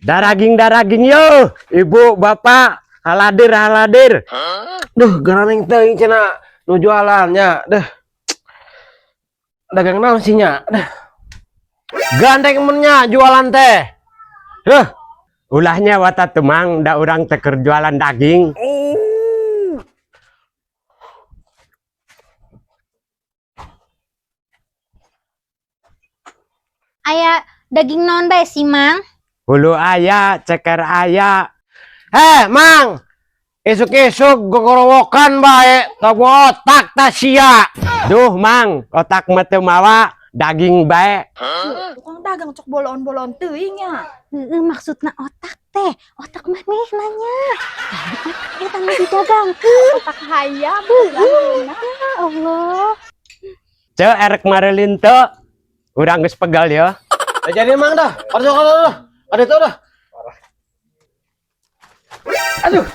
Daraging daraging yo, ibu bapak, haladir haladir. Duh, garaneng teuing cenah nu jualannya. Duh. Dagang naon sih nya? Duh. Gandeng mun nya jualan teh. Duh, Ulahnya wata temang, da urang teh keur jualan daging. Aya daging naon bae sih, Mang? Hulu aya, ceker aya. Heh, Mang. Isuk-isuk gogorowokan bae, tong otak ta sia. Duh, Mang, otak mah teu mawa, daging bae. Tukang dagang cok bolon-bolon teuing nya. Heeh, maksudna otak teh, otak maneh nanya. Lain otak eta nu didagangkeun. Otak hayam. Ya Allah. Ceu erek marelin teu. Urang geus pegal ya. Dah jadi Mang dah. Aduh, aduh, aduh. Ada itu dah. Aduh.